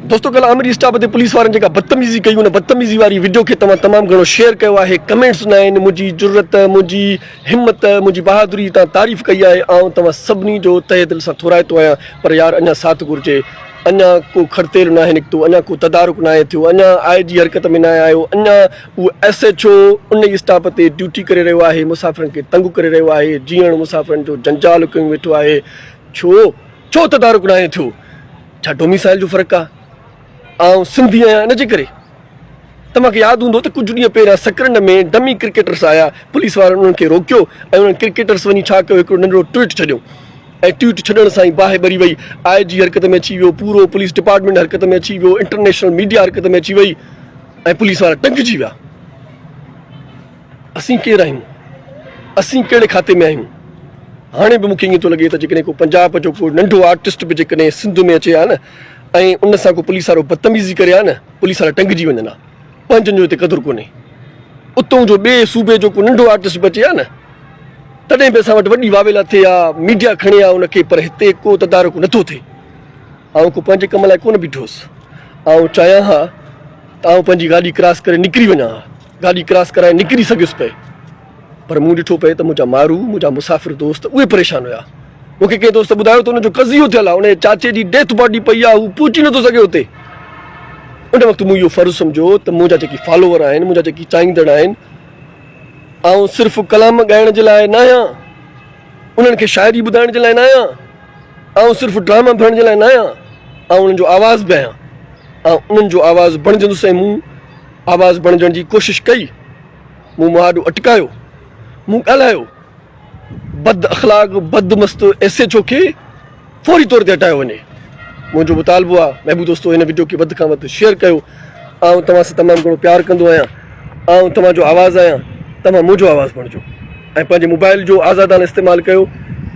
دوستو ڪلهه آمري اسٽاپ تي پوليس وارن جيڪا بدتميزي ڪئي ان بدتميزي واري وڊيو کي توهان تمام گهڻو شيئر ڪيو آهي ڪمينٽس نه آهن منهنجي جرئت منهنجي همت منهنجي بهادري تان تعريف ڪئي آهي آئون توهان سڀني جو تهه دل سان ٿورائتو آهيان پر يار اڃا ساٿ گهرجي اڃا ڪو کڙتيل ناهي نڪتو اڃا ڪو تدارڪ ناهي ٿيو اڃا آء جي حرڪت ۾ ناهي آيو اڃا اهو ايس ايڇ او ان ئي اسٽاپ تي ڊيوٽي ڪري رهيو آهي مسافرن کي تنگ ڪري رهيو آهي جيئڻ مسافرن جو جنجال ڪيون ويٺو آهي ڇو ڇو تدارڪ ناهي ٿيو ڇا ڊوميسائل جو فرق آ؟ آئون سنڌي آهيان ان جي ڪري. توهان کي ياد هوندو ته ڪجهه ڏينهن پهريان سڪرنڊ ۾ ڊمي ڪرڪيٽرس آيا، پوليس وارن انهن کي روڪيو ۽ انهن ڪرڪيٽرس وڃي ڇا ڪيو هڪڙو ننڍڙو ٽوئيٽ ڇڏيو ۽ ٽوئيٽ ڇڏڻ سان ئي باهه ٻري وئي، آء جي حرڪت ۾ اچي ويو، پورو پوليس ڊپارٽمينٽ حرڪت ۾ اچي ويو، انٽرنيشنل ميڊيا حرڪت ۾ اچي وئي ۽ پوليس وارا ٽنگجي ويا. اسين ڪير آهيون؟ اسين ڪهڙي کاتي ۾ آهيون؟ هاڻي به مون کي ائين ٿو لڳي ته جيڪڏهن ڪو پنجاب جو ڪو ننڍو آرٽسٽ به جيڪڏهن سنڌ ۾ اچي ها نه ۽ ان سان ڪو پوليس وارو بدتميزي ڪري ها نه پوليس وارا ٽنگجي وڃن ها. پنهنجن جو هتي قدر ڪونهي. اتئون جو ٻئي صوبي جو ڪو ننڍو آرٽسٽ به اچي ها نه تڏهن به اسان وٽ وڏي واويلا ٿئي ها، ميڊيا کڻي ها ان کي پر هتي ڪو تدارڪ نٿو ٿئي. آئون ڪو پنهنجي ڪم لاء ڪونه بيٺو هوس. آئون چاهيان ها ته آئون پنهنجي گاڏي ڪراس ڪري نڪري وڃان ها. گاڏي ڪراس ڪرائي نڪري سگهيس پئي پر مون ڏٺو پئي ته منهنجا مارو، منهنجا مسافر دوست اهي پريشان هيا. مون کي ڪنهن دوست ٻڌايو ته ان جو قضيو ٿيل آهي، ان جي چاچي جي ڊيٿ باڊي پئي آهي، هو پهچي نٿو سگهي اتي. ان وقت مون اهو فرض سمجهيو ته منهنجا جيڪي فالوور آهن، منهنجا جيڪي چاهيندڙ آهن، آئون صرف ڪلام ڳائڻ جي لاء ناهيان، انهن کي شاعري ٻڌائڻ جي لاء ناهيان، آئون صرف ڊراما ڀرڻ جي لاء ناهيان، آئون انهن جو آواز به آهيان. آئون انهن جو آواز بڻجندس ۽ مون آواز بڻجڻ جي ڪوشش ڪئي. مون مهاڏو اٽڪايو. مون ڳالهايو. بد اخلاق بد مست ايس ايڇ او کي فوري طور تي هٽايو وڃي. منهنجو مطالبو آ محبوب دوستو هن وڊيو کي وڌ کان وڌ شيئر ڪيو. آئون توهان سان تمام گهڻو پيار ڪندو آهيان. آئون توهان جو آواز آهيان. توهان منهنجو آواز بڻجو ۽ پنهنجي موبائل جو آزادانه استعمال ڪيو.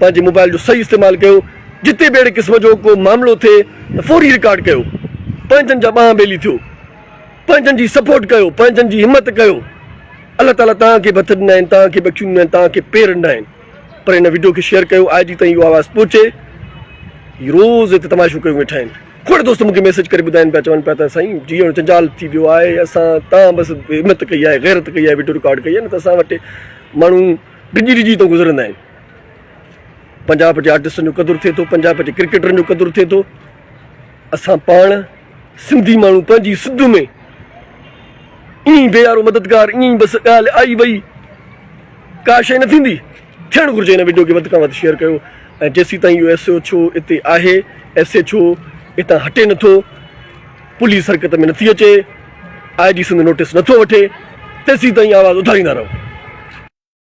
پنهنجي موبائل جو صحيح استعمال ڪيو. جتي به اهڙي قسم جو ڪو معاملو ٿئي ته فوري رڪارڊ ڪيو. پنهنجن جا ٻانهن ٻيلي ٿيو. پنهنجن جي سپورٽ ڪيو، پنهنجن جي همت ڪيو. الله تعالي توهان کي به هٿ ڏنا آهن، توهان کي به اکيون ڏنيون آهن، توهان کي پير ڏنا آهن. پر هن وڊيو کي شيئر ڪيو، آء جي تائين اهو آواز پهچي. هي روز هتي تماشو ڪيون ويٺا آهن. کوڙ دوست مون کي ميسيج ڪري ٻڌائين پيا، چون پيا ته سائين جيئڻ جنجال ٿي ويو آهي، اسان تان بس همت ڪئي آهي، غيرت ڪئي آهي، وڊيو رڪارڊ ڪئي آهي، نه ته اسان وٽ ماڻهو ڊڄي ڊڄي هتان گذرندا آهن. پنجاب جي آرٽسٽن جو قدر ٿئي ٿو، پنجاب جي ڪرڪيٽرن جو قدر ٿئي ٿو. اسان پاڻ سنڌي ماڻهو پنهنجي سڌ ۾ ائين ئي بي يارو مددگار ائين ئي بس ڳالهه آئي وئي ڪا شيء نه ٿيندي ٿيڻ گهرجي هن وڊيو کي وڌ کان وڌ شيئر ڪيو ۽ جيسين تائين اهو ايس ايڇ او اتي آهي ايس ايڇ او اتان هٽي نٿو پوليس حرڪت ۾ نٿي اچي آء جي سنڌ نوٽيس نٿو وٺي تيسين تائين آواز اٿاريندا رهو.